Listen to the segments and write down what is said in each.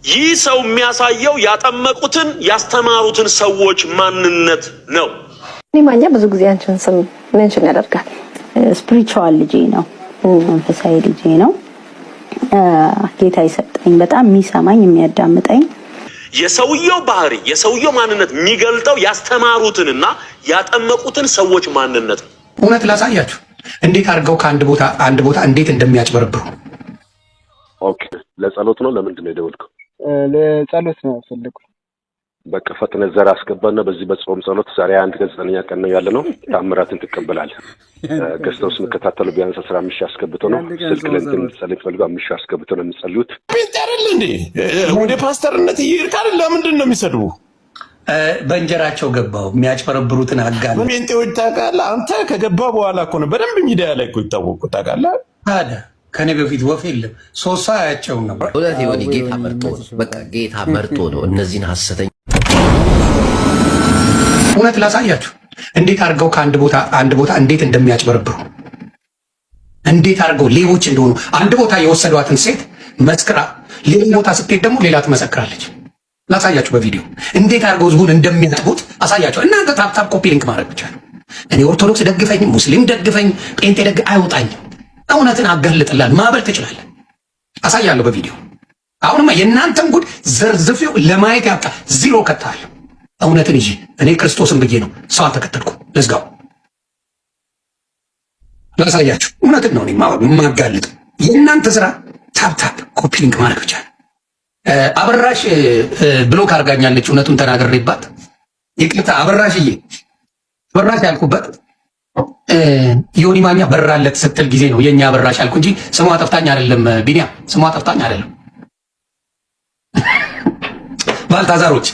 ይህ ሰው የሚያሳየው ያጠመቁትን ያስተማሩትን ሰዎች ማንነት ነው። ማኛ ብዙ ጊዜ አንቺን ስም mention ያደርጋል። Spiritual ልጄ ነው፣ መንፈሳዊ ልጄ ነው። ጌታ የሰጠኝ፣ በጣም የሚሰማኝ፣ የሚያዳምጠኝ። የሰውየው ባህሪ፣ የሰውየው ማንነት የሚገልጠው ያስተማሩትንና ያጠመቁትን ሰዎች ማንነት ነው። እውነት ላሳያችሁ እንዴት አድርገው ከአንድ ቦታ አንድ ቦታ እንዴት እንደሚያጭበረብሩ። Okay፣ ለጸሎት ነው። ለምንድን ነው የደወልከው? ለጸሎት ነው የፈለኩት። በቃ ፈጥነህ ዘር አስገባና በዚህ በጾም ጸሎት ዛሬ 1 ቀን 9ኛ ቀን ነው ያለ ነው። ታምራትን ትቀበላለህ። ገዝተው የሚከታተሉ ቢያንስ 15,000 አስገብቶ ነው። ስልክ ለእንትን እንድትጸልይ ፈልጉ፣ 5,000 አስገብቶ ነው የሚጸልዩት። ጴንጤ አይደል እንዴ? ወደ ፓስተርነት እየሄድክ አይደል? ለምንድን ነው የሚሰድቡ? በእንጀራቸው ገባው፣ የሚያጭበረብሩትን አጋል። ጴንጤዎች ታውቃለህ? አንተ ከገባ በኋላ እኮ ነው በደንብ ሚዲያ ላይ እኮ ይታወቁ፣ ታውቃለህ? ታዲያ ከኔ በፊት ወፍ የለም። 3 ሰው አያቸውም ነበር። እውነት የሆነ ጌታ መርጦ ነው። በቃ ጌታ መርጦ ነው እነዚህን ሐሰተኛ እውነት ላሳያችሁ እንዴት አድርገው ከአንድ ቦታ አንድ ቦታ እንዴት እንደሚያጭበረብሩ፣ እንዴት አድርገው ሌቦች እንደሆኑ። አንድ ቦታ የወሰዷትን ሴት መስክራ ሌላ ቦታ ስትሄድ ደግሞ ሌላ ትመሰክራለች። ላሳያችሁ በቪዲዮ እንዴት አድርገው ህዝቡን እንደሚያጥቡት አሳያችሁ። እናንተ tap tap copy link ማድረግ ብቻ ነው። እኔ ኦርቶዶክስ ደግፈኝ፣ ሙስሊም ደግፈኝ፣ ጴንጤ ደግ አይወጣኝም። እውነትን አጋልጥላል። ማበል ትችላለህ። አሳያለሁ በቪዲዮ። አሁንማ የእናንተን ጉድ ዘርዝፌው ለማየት ያብቃ። ዚሮ ከታለሁ። እውነትን ይዤ እኔ ክርስቶስን ብዬ ነው፣ ሰው አልተከተልኩም። ልዝጋው፣ ላሳያችሁ። እውነትን ነው የማጋልጥ። የእናንተ ስራ tap tap copy link ማድረግ ብቻ ነው። አበራሽ block አድርጋኛለች። እውነቱን ተናግሬባት ይቅርታ አበራሽዬ። አበራሽ ያልኩበት ዮኒ ማኛ በራለት ስትል ጊዜ ነው የኛ አበራሽ ያልኩ እንጂ ስሟ ጠፍታኝ አይደለም። ቢኒያ፣ ስሟ ጠፍታኝ አይደለም። ባልታዛሮች፣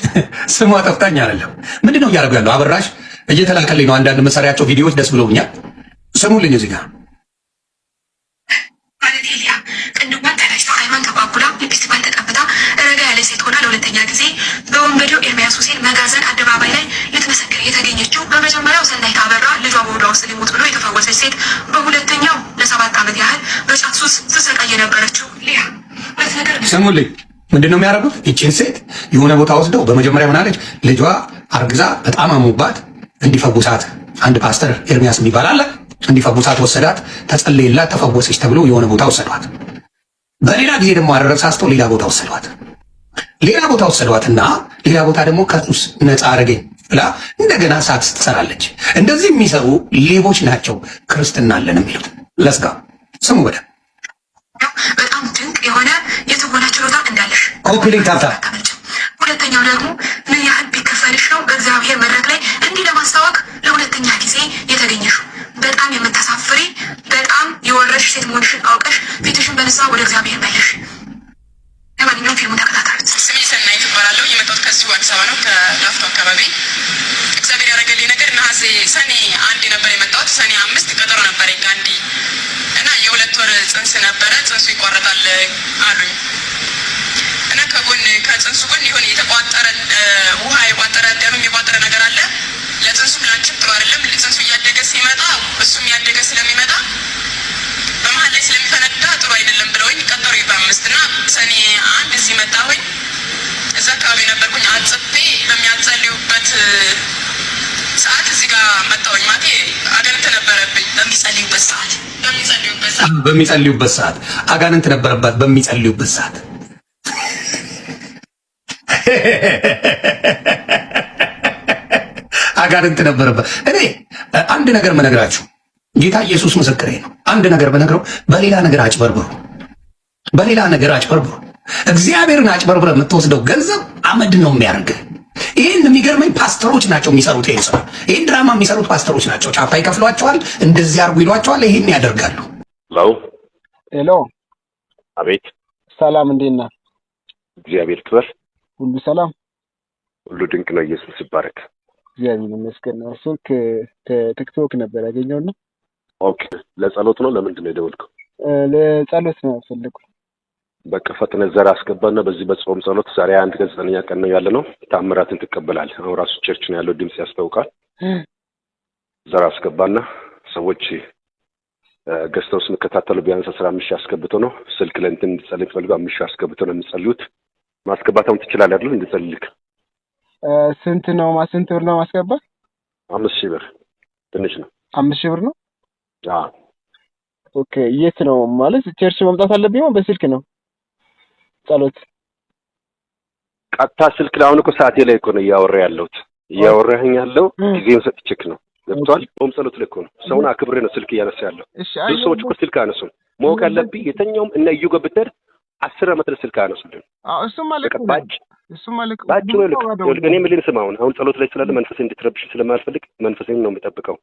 ስሟ ጠፍታኝ አይደለም። ምንድን ነው እያደረጉ ያለው? አበራሽ እየተላከልኝ ነው አንዳንድ መሳሪያቸው ቪዲዮዎች፣ ደስ ብለውኛል። ስሙልኝ እዚህ ጋር። ቅንድቧን ተላጭታ፣ አይኗን ተኳኩላ፣ ሊፕስቲኳን ተቀብታ፣ ረጋ ያለ ሴት ሆና ለሁለተኛ ጊዜ በወንበዴው ኤርሚያስ ሁሴን መጋዘን አደባባይ ላይ ልትመሰክር የተገኘችው፣ በመጀመሪያው ሰናይት አበራ ልጇ በሆዷ ውስጥ ሊሞት ብሎ የተፈወሰች ሴት፣ በሁለተኛው ለ7 ዓመት ያህል በጫት ሱስ ስትሰቃይ የነበረችው ሊያ። ሁለት ነገር ስሙልኝ። ምንድን ነው የሚያደርጉት? ይቺን ሴት የሆነ ቦታ ወስደው በመጀመሪያ ምን አለች? ልጇ አርግዛ በጣም አሞባት እንዲፈውሳት አንድ ፓስተር ኤርሚያስ የሚባል አለ፣ እንዲፈውሳት ወሰዳት። ተጸለየላት፣ ተፈወሰች ተብሎ የሆነ ቦታ ወሰዷት። በሌላ ጊዜ ደግሞ አረሳስተው ሌላ ቦታ ወሰዷት። ሌላ ቦታ ወሰዷትና ሌላ ቦታ ደግሞ ከሱስ ነፃ አረገኝ ብላ እንደገና ሳክስ ትሰራለች። እንደዚህ የሚሰሩ ሌቦች ናቸው ክርስትና አለን የሚሉት። ለስጋ ስሙ በደምብ። በጣም ድንቅ የሆነ የትወና ችሎታ እንዳለሽ Copy link፣ tap tap። ሁለተኛው ደግሞ ምን ያህል ቢከፈልሽ ነው በእግዚአብሔር መድረክ ላይ እንዲህ ለማስታወቅ ለሁለተኛ ጊዜ የተገኘሽው? በጣም የምታሳፍሪ፣ በጣም የወረድሽ ሴት መሆንሽን አውቀሽ ፊትሽን በንስሐ ወደ እግዚአብሔር መለሽ። ለማንኛውም ፊልሙን ተከታተሉት። ስሜ ሰናይት እባላለሁ። የመጣሁት ከዚሁ አዲስ አበባ ነው፣ ከላፍቶ አካባቢ። እግዚአብሔር ያደረገልኝ ነገር ነሐሴ ሰኔ 1 ነበር የመጣሁት። ሰኔ 5 ቀጠሮ ነበረኝ ጋንዲ እና የ2 ወር ጽንስ ነበረ። ጽንሱ ይቋረጣል አሉኝ እና ከጎን ከጽንሱ ጎን የሆነ የተቋጠረ፣ ውሃ የቋጠረ፣ ደምም የቋጠረ ነገር አለ። ለጽንሱም ለአንቺም ጥሩ አይደለም። ጽንሱ እያደገ ሲመጣ እሱም እያደገ ስለሚመጣ በመሀል ላይ ስለሚፈነዳ ጥሩ አይደለም ብለውኝ ቀጠሩኝ በ5 እና ሰኔ 1 እዚህ መጣሁኝ። እዛ አካባቢ ነበርኩኝ። አጽፌ በሚያጸልዩበት ሰዓት እዚህ ጋር መጣሁኝ። ማለቴ አጋንንት ነበረብኝ። በሚጸልዩበት ሰዓት በሚጸልዩበት ሰዓት። በሚጸልዩበት ሰዓት አጋንንት ነበረባት። በሚጸልዩበት ሰዓት አጋንንት ነበረባት። እኔ አንድ ነገር መነግራችሁ፣ ጌታ ኢየሱስ ምስክሬ ነው። አንድ ነገር ብነግረው በሌላ ነገር አጭበርብሩ፣ በሌላ ነገር አጭበርብሩ። እግዚአብሔርን አጭበርብረ የምትወስደው ገንዘብ አመድ ነው የሚያደርግህ። ይህን የሚገርመኝ ፓስተሮች ናቸው የሚሰሩት ይህን ስራ። ይህን ድራማ የሚሰሩት ፓስተሮች ናቸው። ጫፋ ይከፍሏቸዋል፣ እንደዚህ አርጉ ይሏቸዋል። ይህን ያደርጋሉ። ሄሎ። Hello። አቤት። ሰላም፣ እንዴት ነህ? እግዚአብሔር ክበር። ሁሉ ሰላም? ሁሉ ድንቅ ነው። ኢየሱስ ይባረክ። እግዚአብሔር ይመስገን። ስልክ ከቲክቶክ ነበር ያገኘውና። Okay፣ ለጸሎት ነው። ለምንድን ነው የደወልከው? ለጸሎት ነው የፈለኩት። በቃ ፈጥነህ ዘር አስገባና በዚህ በጾም ጸሎት ዛሬ 1 ቀን 9ኛ ቀን ነው ያለ ነው። ታምራትን ትቀበላለህ። አሁን ራሱ church ነው ያለው፣ ድምጽ ያስታውቃል። ዘር አስገባና ሰዎች ገዝተው የሚከታተሉ ቢያንስ 15,000 አስገብቶ ነው። ስልክ ለእንትን እንድትጸልይ ፈልጉ፣ 5,000 አስገብቶ ነው የሚጸልዩት። ማስገባት አሁን ትችላለህ አይደል? እንድጸልይልክ። ስንት ነው? ስንት ብር ነው ማስገባት? 5,000 ብር ትንሽ ነው። 5,000 ብር ነው። አዎ። Okay፣ የት ነው ማለት church መምጣት አለብኝ ወይ በስልክ ነው ጸሎት? ቀጥታ ስልክ ላይ። አሁን እኮ ሰዓቴ ላይ እኮ ነው እያወራ ያለሁት፣ እያወራኸኝ ያለው ጊዜውን ሰጥቼክ ነው። ገብቶሃል? ጾም ጸሎት ላይ እኮ ነው። ሰውን አክብሬ ነው ስልክ እያነሳ ያለው። እሺ። ብዙ ሰዎች እኮ ስልክ አያነሱም። ማወቅ ያለብህ የትኛውም እነ እዩ ጋር ብትሄድ 10 ዓመት ስልክ አያነሱልህም። አዎ፣ እሱማ ልክ በቃ ነህ። እሱማ ልክ ባጭሩ ብዙ ይኸውልህ ሰው ጋር ይኸውልህ እኔ የምልህን ስማ። አሁን ጸሎት ላይ ስላለ መንፈሴን እንድትረብሽ ስለማልፈልግ መንፈሴን ነው የምጠብቀው።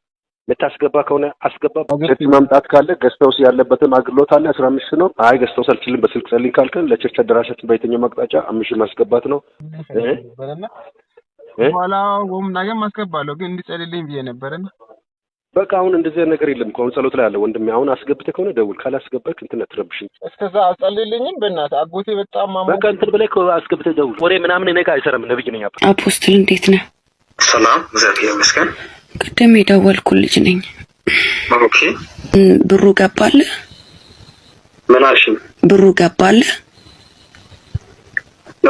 የምታስገባ ከሆነ አስገባ። Church መምጣት ካለ guest house ያለበትም አገልግሎት አለ። 15 ነው። አይ guest house አልችልም በስልክ ጸልኝ ካልከን ለ church አደራሻችን በየትኛውም አቅጣጫ 5,000 ማስገባት ነው እ ነበረና እ በኋላ ወም ነገም አስገባለሁ፣ ግን እንዲጸልልኝ ብዬ ነበረና። በቃ አሁን እንደዚህ አይነት ነገር የለም እኮ። አሁን ጸሎት ላይ አለ ወንድሜ። አሁን አስገብተህ ከሆነ ደውል፣ ካላስገባህ እንትን አትረብሽኝ። እስከዛ አጸልልኝም በእናትህ፣ አጎቴ በጣም ማሞ በቃ እንትን ብለህ እኮ አስገብተህ ደውል። ወሬ ምናምን እኔ ጋር አይሰራም። ነብይ ነኝ አባ። Apostle፣ እንዴት ነህ? ሰላም፣ እግዚአብሔር ይመስገን። ቅድም የደወልኩ ልጅ ነኝ። Okay። ብሩ ገባልህ? ምን አልሽኝ? ብሩ ገባልህ?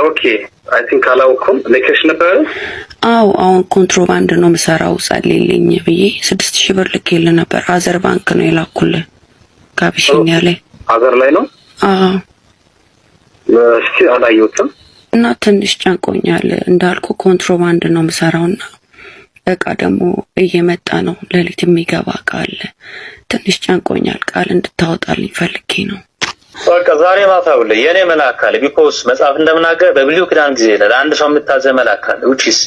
Okay፣ I think አላውኩም። ልከሽ ነበረ? አዎ፣ አሁን ኮንትሮባንድ ነው የምሰራው ጸልይልኝ ብዬ 6,000 ብር ልኬልህ ነበር። Other ባንክ ነው የላኩልህ ከአቢሲኒያ ላይ። Other ላይ ነው? አዎ። እስኪ አላየሁትም። እና ትንሽ ጨንቆኛል። እንዳልኩ ኮንትሮባንድ ነው የምሰራውና እቃ ደግሞ እየመጣ ነው። ሌሊት የሚገባ እቃ አለ። ትንሽ ጨንቆኛል። ቃል እንድታወጣልኝ ፈልጌ ነው። በቃ ዛሬ ማታ ሁሌ የኔ መልአክ አለ። Because መጽሐፍ እንደምናገር በብሉይ ኪዳን ጊዜ ለአንድ ሰው የምታዘ መልአክ አለ። Which is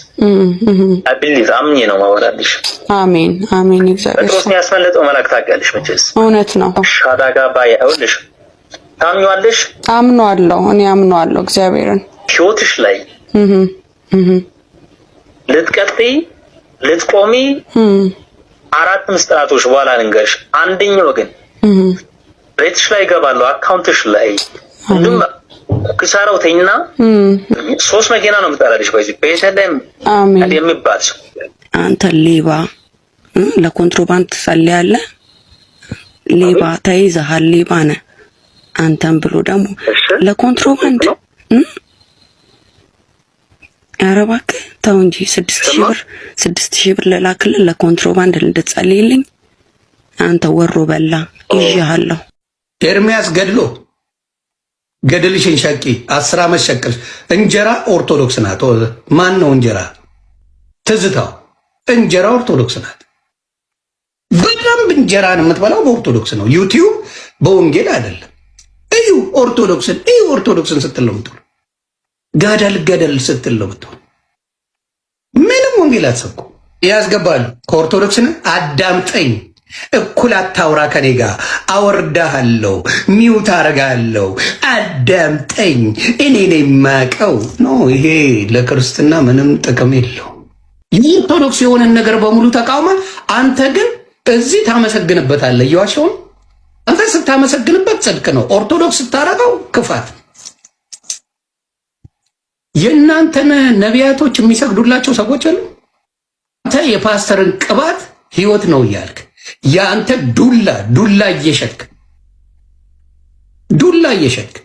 I believe፣ አምኜ ነው ማወራልሽ። አሜን አሜን። እግዚአብሔር ጴጥሮስን ያስመለጠው መልአክ ታውቂያለሽ መቼስ። እውነት ነው። ሻዳጋ ባይ አይውልሽ፣ ታምኚዋለሽ? አምነዋለሁ። እኔ አምነዋለሁ እግዚአብሔርን። ህይወትሽ ላይ ልትቀጥይ ልትቆሚ አራት ምስጢራቶች በኋላ ልንገርሽ። አንደኛው ግን ቤትሽ ላይ ይገባሉ፣ account ሽ ላይ እንዲሁም ክሳራው ተኝና ሶስት መኪና ነው የምጠራልሽ። በዚህ ቤተልሔም የሚባል ሰው። አንተ ሌባ፣ ለኮንትሮባንድ ትጸልያለህ። ሌባ ተይዘሃል፣ ሌባ ነህ። አንተም ብሎ ደግሞ ለኮንትሮባንድ። ኧረ እባክህ ተው እንጂ፣ 6,000 ብር፣ 6,000 ብር ልላክልህ ለኮንትሮባንድ እንድትጸልይልኝ? አንተ ወሮ በላ፣ ይዤሃለሁ። ኤርሚያስ ገድሎ ገድልሽን ሸቂ፣ 10 ዓመት ሸቅልሽ። እንጀራ ኦርቶዶክስ ናት። ማን ነው እንጀራ? ትዝታው እንጀራ ኦርቶዶክስ ናት። በደንብ እንጀራን የምትበላው በኦርቶዶክስ ነው። YouTube በወንጌል አይደለም። እዩ ኦርቶዶክስን፣ እዩ ኦርቶዶክስን ስትል ነው የምትውለው። ገደል ገደል ስትል ነው የምትውለው። ምንም ወንጌል አትሰብኩ። ያስገባሉ። ከኦርቶዶክስን አዳምጠኝ፣ እኩል አታውራ ከኔ ጋር፣ አወርዳሃለሁ፣ mute አረጋለሁ። አዳምጠኝ፣ እኔ ነኝ የማውቀው። No፣ ይሄ ለክርስትና ምንም ጥቅም የለው። የኦርቶዶክስ የሆነን ነገር በሙሉ ተቃውመ፣ አንተ ግን እዚህ ታመሰግንበታለህ። እየዋሸውን አንተ ስታመሰግንበት ጽድቅ ነው፣ ኦርቶዶክስ ስታረገው ክፋት። የእናንተን ነቢያቶች የሚሰግዱላቸው ሰዎች አሉ። አንተ የፓስተርን ቅባት ህይወት ነው እያልክ የአንተ ዱላ ዱላ እየሸጥክ፣ ዱላ እየሸጥክ፣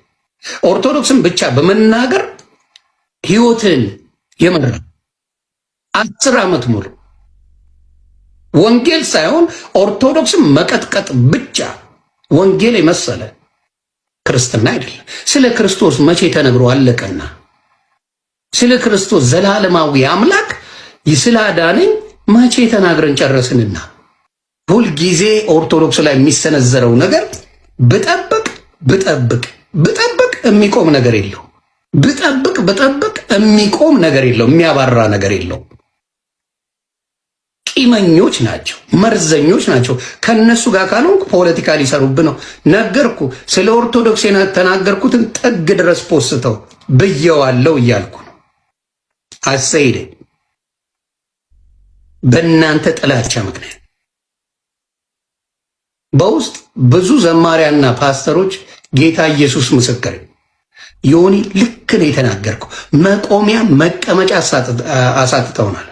ኦርቶዶክስን ብቻ በመናገር ህይወትን የመራ 10 ዓመት ሙሉ ወንጌል ሳይሆን ኦርቶዶክስን መቀጥቀጥ ብቻ ወንጌል የመሰለ ክርስትና አይደለም። ስለ ክርስቶስ መቼ ተነግሮ አለቀና? ስለ ክርስቶስ ዘላለማዊ አምላክ ስላዳነኝ መቼ ተናግረን ጨረስንና? ሁልጊዜ ኦርቶዶክስ ላይ የሚሰነዘረው ነገር ብጠብቅ ብጠብቅ ብጠብቅ የሚቆም ነገር የለው። ብጠብቅ ብጠብቅ የሚቆም ነገር የለው። የሚያባራ ነገር የለው። ቂመኞች ናቸው፣ መርዘኞች ናቸው። ከነሱ ጋር ካልሆንኩ ፖለቲካ ሊሰሩብህ ነው። ነገርኩ። ስለ ኦርቶዶክስ የተናገርኩትን ጥግ ድረስ ፖስተው ብየዋለው እያልኩ ነው። አሰይደ በእናንተ ጥላቻ ምክንያት በውስጥ ብዙ ዘማሪያና ፓስተሮች ጌታ ኢየሱስ ምስክር ዮኒ ልክ ነው የተናገርከው፣ መቆሚያ መቀመጫ አሳጥተውናል።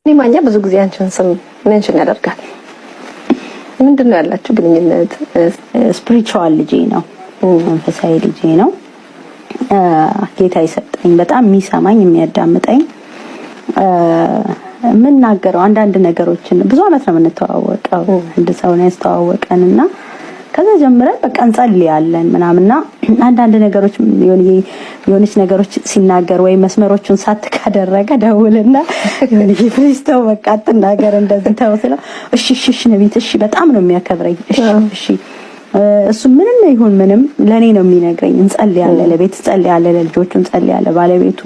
ማኛ ብዙ ጊዜ አንቺን ስም mention ያደርጋል። ምንድን ነው ያላችሁ ግንኙነት? Spiritual ልጄ ነው፣ መንፈሳዊ ልጄ ነው። ጌታ የሰጠኝ በጣም የሚሰማኝ፣ የሚያዳምጠኝ፣ የምናገረው አንዳንድ ነገሮችን፣ ብዙ አመት ነው የምንተዋወቀው። አንድ ሰው ነው ያስተዋወቀን እና ከዛ ጀምረን በቃ እንጸልያለን ምናምንና አንዳንድ ነገሮች የሆነች ነገሮች ሲናገር ወይ መስመሮቹን ሳት ካደረገ ደውልና የሆነ please ተው በቃ አትናገር እንደዚህ ተው ስለው እሺ እሺ እሺ ነቢት እሺ፣ በጣም ነው የሚያከብረኝ። እሺ እሺ፣ እሱ ምንም ይሁን ምንም ለኔ ነው የሚነግረኝ። እንጸልያለን፣ ለቤት እንጸልያለን፣ ለልጆቹ እንጸልያለን፣ ባለቤቱ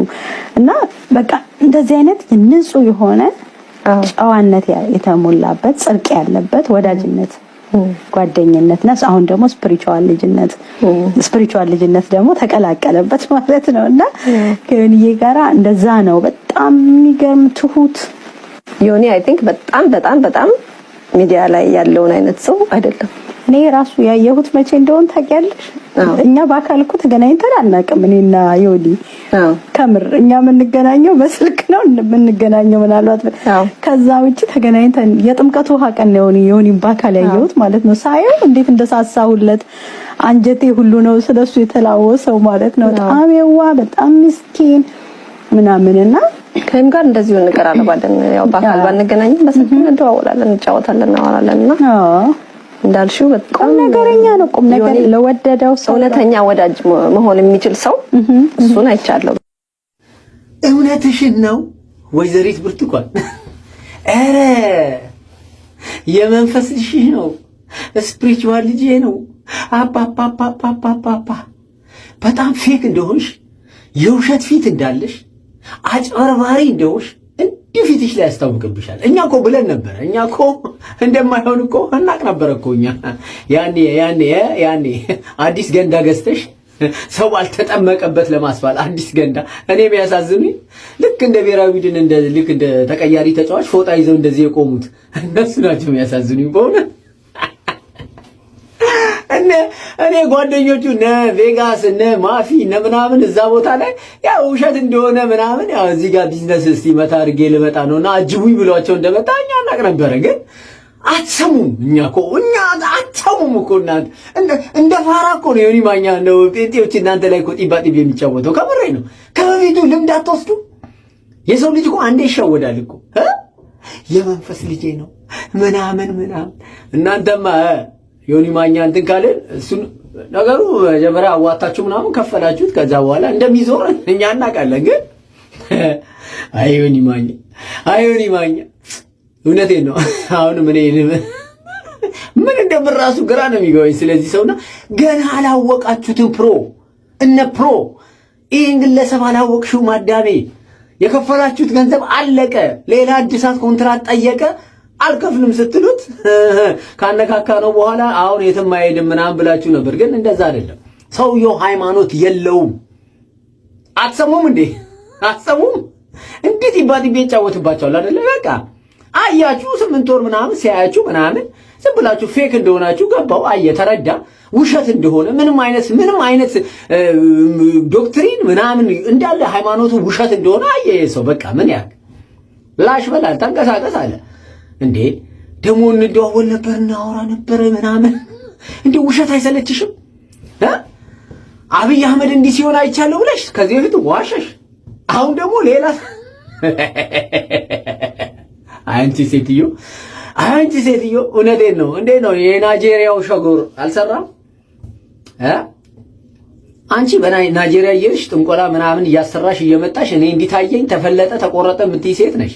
እና በቃ እንደዚህ አይነት ንጹህ የሆነ ጨዋነት የተሞላበት፣ ጽድቅ ያለበት ወዳጅነት፣ ጓደኝነት እና አሁን ደግሞ spiritual ልጅነት ደግሞ ተቀላቀለበት ማለት ነው። እና ከዮኒዬ ጋራ እንደዛ ነው። በጣም የሚገርም ትሁት። ዮኒ I think በጣም በጣም በጣም ሚዲያ ላይ ያለውን አይነት ሰው አይደለም። እኔ ራሱ ያየሁት መቼ እንደሆን ታውቂያለሽ? እኛ በአካል እኮ ተገናኝተን አናውቅም። እኔና ዮኒ ከምር እኛ የምንገናኘው በስልክ ነው የምንገናኘው፣ ምናልባት ከዛ ውጭ ተገናኝተን የጥምቀቱ ውሃ ቀን ነው ዮኒ በአካል ያየሁት ማለት ነው። ሳየው እንዴት እንደሳሳሁለት፣ አንጀቴ ሁሉ ነው ስለሱ የተላወሰው ማለት ነው። በጣም የዋህ፣ በጣም ምስኪን ምናምንና ከእኔም ጋር እንደዚሁ እንቀራረባለን። ያው በአካል ባንገናኝም በስልክ እንደዋወላለን፣ እንጫወታለን፣ እናወራለን እና እንዳልሽው በጣም ቁም ነገረኛ ነው። ቁም ነገር ለወደደው ሰው እውነተኛ ወዳጅ መሆን የሚችል ሰው እሱን አይቻለሁ። እውነትሽን ነው ወይዘሪት ብርቱካን። ኧረ የመንፈስ ልጅሽ ነው፣ spiritual ልጅ ነው። አፓፓፓፓፓፓ በጣም fake እንደሆንሽ፣ የውሸት ፊት እንዳለሽ፣ አጭበርባሪ እንደሆንሽ እንዲህ ፊትሽ ላይ ያስታውቅብሻል። እኛ እኮ ብለን ነበረ። እኛ እኮ እንደማይሆን እኮ እናቅ ነበረ እኮ እኛ ያኔ ያኔ ያኔ አዲስ ገንዳ ገዝተሽ ሰው አልተጠመቀበት ለማስባል አዲስ ገንዳ። እኔ የሚያሳዝኑኝ ልክ እንደ ብሔራዊ ቡድን እንደ ልክ እንደ ተቀያሪ ተጫዋች ፎጣ ይዘው እንደዚህ የቆሙት እነሱ ናቸው የሚያሳዝኑኝ በእውነት። እነ እኔ ጓደኞቹ እነ ቬጋስ፣ እነ ማፊ፣ እነ ምናምን እዛ ቦታ ላይ ያው ውሸት እንደሆነ ምናምን ያው እዚህ ጋር ቢዝነስ እስቲ መታ አድርጌ ልመጣ ነውና አጅቡኝ ብሏቸው እንደመጣ እኛ እናቅ ነበረ። ግን አትሰሙም። እኛ እኮ እኛ አትሰሙም እኮ እናንተ እንደ ፋራ እኮ ነው ዮኒ ማኛ ነው ጴንጤዎች እናንተ ላይ እኮ ጢባ ጢብ የሚጫወተው። ከምሬ ነው። ከበፊቱ ልምድ አትወስዱ። የሰው ልጅ እኮ አንዴ ይሸወዳል እኮ። የመንፈስ ልጄ ነው ምናምን ምናምን። እናንተማ ዮኒ ማኛ እንትን ካለን እሱን ነገሩ መጀመሪያ አዋታችሁ ምናምን ከፈላችሁት። ከዛ በኋላ እንደሚዞር እኛ እናውቃለን። ግን አይ ዮኒ ማኛ፣ አይ ዮኒ ማኛ፣ እውነቴን ነው። አሁንም እኔ ምን እንደምን ራሱ ግራ ነው የሚገባኝ ስለዚህ ሰውና ገና አላወቃችሁትም። Pro እነ pro ይህን ግለሰብ አላወቅሽው ማዳሜ። የከፈላችሁት ገንዘብ አለቀ። ሌላ እድሳት ኮንትራት ጠየቀ። አልከፍልም ስትሉት ካነካካ ነው በኋላ አሁን የትም አይሄድም ምናምን ብላችሁ ነበር። ግን እንደዛ አይደለም። ሰውየው ሃይማኖት የለውም። አትሰሙም እንዴ? አትሰሙም? እንዴት ይባል ይጫወትባቸዋል አይደለ? በቃ አያችሁ፣ 8 ወር ምናምን ሲያያችሁ ምናምን ዝም ብላችሁ fake እንደሆናችሁ ገባው። አየ፣ ተረዳ፣ ውሸት እንደሆነ፣ ምንም አይነት doctrine ምናምን እንዳለ ሃይማኖቱ ውሸት እንደሆነ አየ ሰው። በቃ ምን ያህል ላሽ በላል ተንቀሳቀስ አለ እንዴ። ደግሞ እንደዋወል ነበር፣ እናወራ ነበር ምናምን። እንዴ ውሸት አይሰለችሽም? አብይ አህመድ እንዲህ ሲሆን አይቻለሁ ብለሽ ከዚህ በፊት ዋሸሽ። አሁን ደግሞ ሌላ። አንቺ ሴትዮ፣ አንቺ ሴትዮ፣ እውነቴን ነው። እንዴት ነው የናይጄሪያው ሸጎር አልሰራም? አንቺ በናይጄሪያ እየሄድሽ ጥንቆላ ምናምን እያሰራሽ እየመጣሽ እኔ እንዲታየኝ ተፈለጠ ተቆረጠ የምትይ ሴት ነሽ።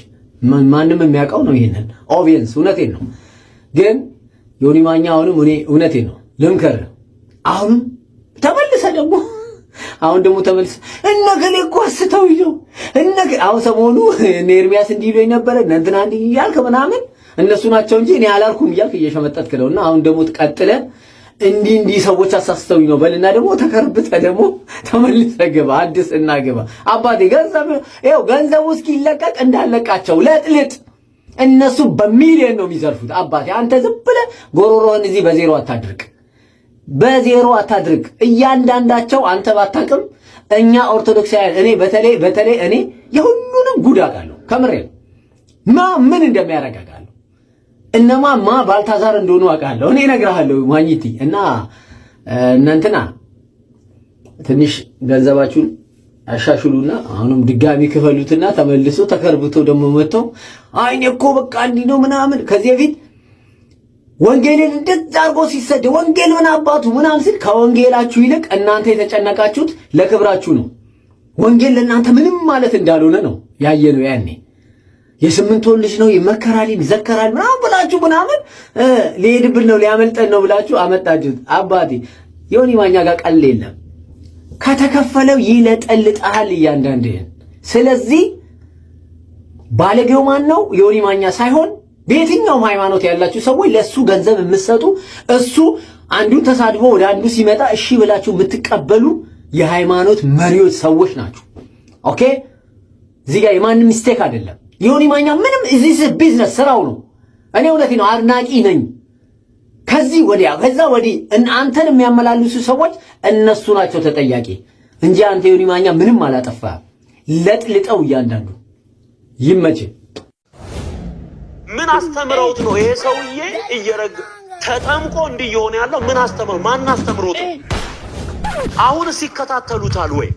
ማንም የሚያውቀው ነው ይሄንን obvious። እውነቴን ነው። ግን ዮኒ ማኛ አሁንም እኔ እውነቴን ነው ልምከርህ። አሁንም ተመልሰ ደግሞ አሁን ደግሞ ተመልሰ እነ ገሌ እኮ አስተው ይዘው እነ አሁን ሰሞኑ እነ ኤርሚያስ እንዲህ ይሉኝ ነበረ፣ እነ እንትና እንዲህ እያልክ ምናምን እነሱ ናቸው እንጂ እኔ አላልኩም እያልክ እየሸመጠጥክ ነውና አሁን ደግሞ ቀጥለ እንዲህ እንዲህ ሰዎች አሳስተውኝ ነው በልና ደግሞ ተከርብተ ደግሞ ተመልሰ ግባ፣ አዲስ እና ግባ። አባቴ ገንዘብ ይኸው ገንዘቡ እስኪለቀቅ እንዳለቃቸው ለጥልጥ። እነሱ በሚሊዮን ነው የሚዘርፉት። አባቴ አንተ ዝም ብለህ ጎሮሮህን እዚህ በዜሮ አታድርቅ፣ በዜሮ አታድርቅ። እያንዳንዳቸው አንተ ባታቅም እኛ ኦርቶዶክሳውያን እኔ በተለይ በተለይ እኔ የሁሉንም ጉድ አውቃለሁ። ከምሬ ማ ምን እንደሚያደርግ አውቃለሁ። እነማ ማ ባልታዛር እንደሆኑ አውቃለሁ። እኔ እነግርሃለሁ ማግኘቲ እና እነ እንትና ትንሽ ገንዘባችሁን አሻሽሉና አሁንም ድጋሚ ክፈሉትና ተመልሶ ተከርብቶ ደግሞ መጥቶ አይ እኔ እኮ በቃ እንዲህ ነው ምናምን። ከዚህ በፊት ወንጌልን እንደዛ አድርጎ ሲሰደብ ወንጌል ምን አባቱ ምናምን ሲል ከወንጌላችሁ ይልቅ እናንተ የተጨነቃችሁት ለክብራችሁ ነው። ወንጌል ለእናንተ ምንም ማለት እንዳልሆነ ነው ያየነው ያኔ። የ8 ወር ልጅ ነው ይመከራል፣ ይዘከራል ምናምን ብላችሁ ምናምን ሊሄድብን ነው ሊያመልጠን ነው ብላችሁ አመጣችሁት። አባቴ ዮኒ ማኛ ጋር ቀልድ የለም። ከተከፈለው ይለጠልጣል እያንዳንድህን። ስለዚህ ባለጌው ማን ነው? ዮኒ ማኛ ሳይሆን በየትኛውም ሃይማኖት ያላችሁ ሰዎች ለእሱ ገንዘብ የምትሰጡ፣ እሱ አንዱን ተሳድቦ ወደ አንዱ ሲመጣ እሺ ብላችሁ የምትቀበሉ የሃይማኖት መሪዎች ሰዎች ናችሁ። Okay፣ እዚህ ጋር የማንም mistake አይደለም። ዮኒ ማኛ ምንም this is business ስራው ነው። እኔ እውነቴ ነው አድናቂ ነኝ። ከዚህ ወዲያ ከዛ ወዲህ አንተን የሚያመላልሱ ሰዎች እነሱ ናቸው ተጠያቂ እንጂ አንተ ዮኒ ማኛ ምንም አላጠፋህም። ለጥልጠው እያንዳንዱ ይመች። ምን አስተምረውት ነው ይሄ ሰውዬ እየረግ ተጠምቆ እንዲህ እየሆነ ያለው? ምን አስተምረው? ማን አስተምሮት ነው? አሁንስ ይከታተሉታል ወይ?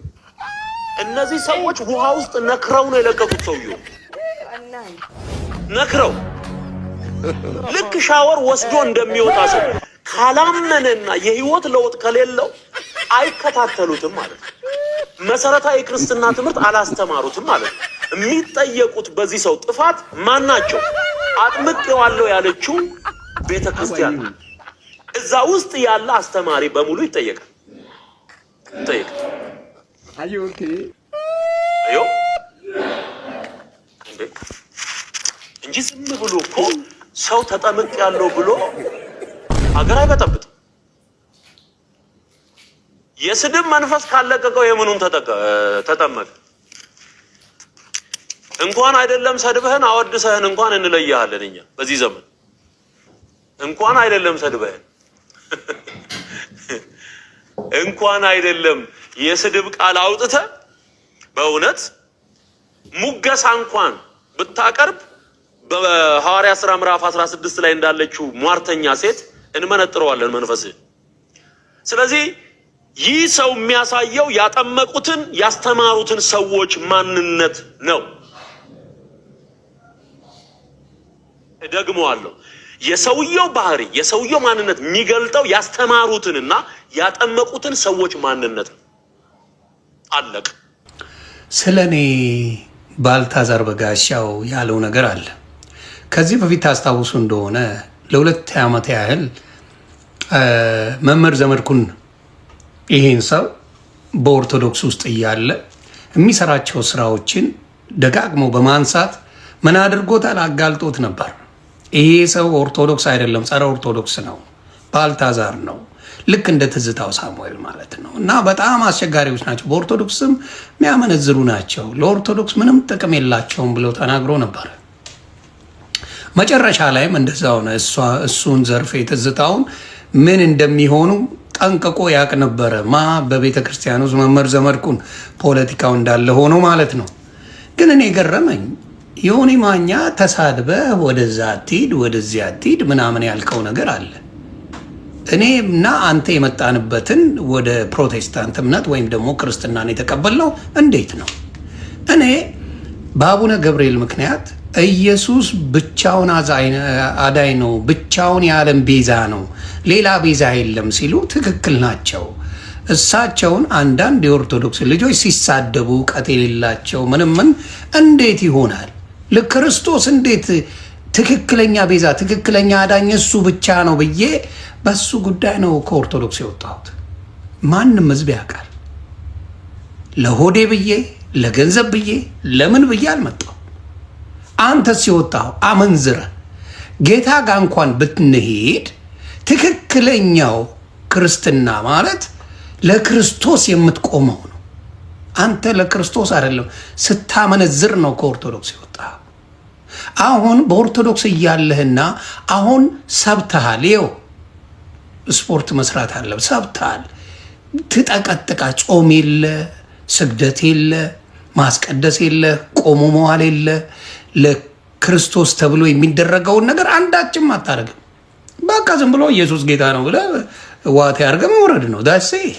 እነዚህ ሰዎች ውሃ ውስጥ ነክረው ነው የለቀቁት። ሰውየው ነክረው ልክ ሻወር ወስዶ እንደሚወጣ ሰው ካላመነና የህይወት ለውጥ ከሌለው አይከታተሉትም ማለት ነው። መሰረታዊ የክርስትና ትምህርት አላስተማሩትም ማለት ነው። የሚጠየቁት በዚህ ሰው ጥፋት ማን ናቸው? አጥምቄዋለሁ ያለችው ቤተ ክርስቲያን፣ እዛ ውስጥ ያለ አስተማሪ በሙሉ ይጠየቃል ይጠየቃል። አዮ እንዴ፣ እንጂ ዝም ብሎ እኮ ሰው ተጠምቅ ያለው ብሎ ሀገር አይበጠብጥም። የስድብ መንፈስ ካለቀቀው የምኑን ተጠመቀ? እንኳን አይደለም ሰድበህን አወድሰህን እንኳን እንለያሃለን። እኛ በዚህ ዘመን እንኳን አይደለም ሰድበህን፣ እንኳን አይደለም የስድብ ቃል አውጥተህ በእውነት ሙገሳ እንኳን ብታቀርብ በሐዋርያ ሥራ ምዕራፍ 16 ላይ እንዳለችው ሟርተኛ ሴት እንመነጥረዋለን መንፈስህ። ስለዚህ ይህ ሰው የሚያሳየው ያጠመቁትን ያስተማሩትን ሰዎች ማንነት ነው። እደግመዋለሁ። የሰውየው ባህሪ፣ የሰውየው ማንነት የሚገልጠው ያስተማሩትንና ያጠመቁትን ሰዎች ማንነት ነው። አለቅ። ስለ እኔ ባልታዛር በጋሻው ያለው ነገር አለ። ከዚህ በፊት ታስታውሱ እንደሆነ ለ2 ዓመት ያህል መምህር ዘመድኩን ይሄን ሰው በኦርቶዶክስ ውስጥ እያለ የሚሰራቸው ስራዎችን ደጋግሞ በማንሳት ምን አድርጎታል? አጋልጦት ነበር። ይሄ ሰው ኦርቶዶክስ አይደለም፣ ጸረ ኦርቶዶክስ ነው፣ ባልታዛር ነው። ልክ እንደ ትዝታው ሳሙኤል ማለት ነው። እና በጣም አስቸጋሪዎች ናቸው፣ በኦርቶዶክስም የሚያመነዝሩ ናቸው፣ ለኦርቶዶክስ ምንም ጥቅም የላቸውም ብለው ተናግሮ ነበር። መጨረሻ ላይም እንደዛ ሆነ። እሱን ዘርፌ ትዝታውን ምን እንደሚሆኑ ጠንቅቆ ያቅ ነበረ። ማ በቤተ ክርስቲያን ውስጥ መምህር ዘመድኩን ፖለቲካው እንዳለ ሆኖ ማለት ነው። ግን እኔ ገረመኝ፣ ዮኒ ማኛ ተሳድበህ ወደዛ አትሂድ ወደዚያ አትሂድ ምናምን ያልከው ነገር አለ። እኔ እና አንተ የመጣንበትን ወደ ፕሮቴስታንት እምነት ወይም ደግሞ ክርስትናን የተቀበልነው እንዴት ነው? እኔ በአቡነ ገብርኤል ምክንያት ኢየሱስ ብቻውን አዳኝ ነው፣ ብቻውን የዓለም ቤዛ ነው፣ ሌላ ቤዛ የለም ሲሉ ትክክል ናቸው። እሳቸውን አንዳንድ የኦርቶዶክስ ልጆች ሲሳደቡ እውቀት የሌላቸው ምንም ምን እንዴት ይሆናል? ለክርስቶስ እንዴት ትክክለኛ ቤዛ ትክክለኛ አዳኝ እሱ ብቻ ነው ብዬ በሱ ጉዳይ ነው ከኦርቶዶክስ የወጣሁት። ማንም ህዝብ ያውቃል። ለሆዴ ብዬ፣ ለገንዘብ ብዬ፣ ለምን ብዬ አልመጣሁም። አንተ ሲወጣው አመንዝረ ጌታ ጋር እንኳን ብትንሄድ ትክክለኛው ክርስትና ማለት ለክርስቶስ የምትቆመው ነው። አንተ ለክርስቶስ አይደለም፣ ስታመነዝር ነው ከኦርቶዶክስ የወጣ። አሁን በኦርቶዶክስ እያለህና አሁን ሰብተሃል። ይኸው ስፖርት መስራት አለ፣ ሰብተሃል። ትጠቀጥቃ ጾም የለ፣ ስግደት የለ፣ ማስቀደስ የለ፣ ቆሞ መዋል የለ፣ ለክርስቶስ ተብሎ የሚደረገውን ነገር አንዳችም አታደርግም። በቃ ዝም ብሎ ኢየሱስ ጌታ ነው ብለህ ዋቴ አድርገህ መውረድ ነው። That's it።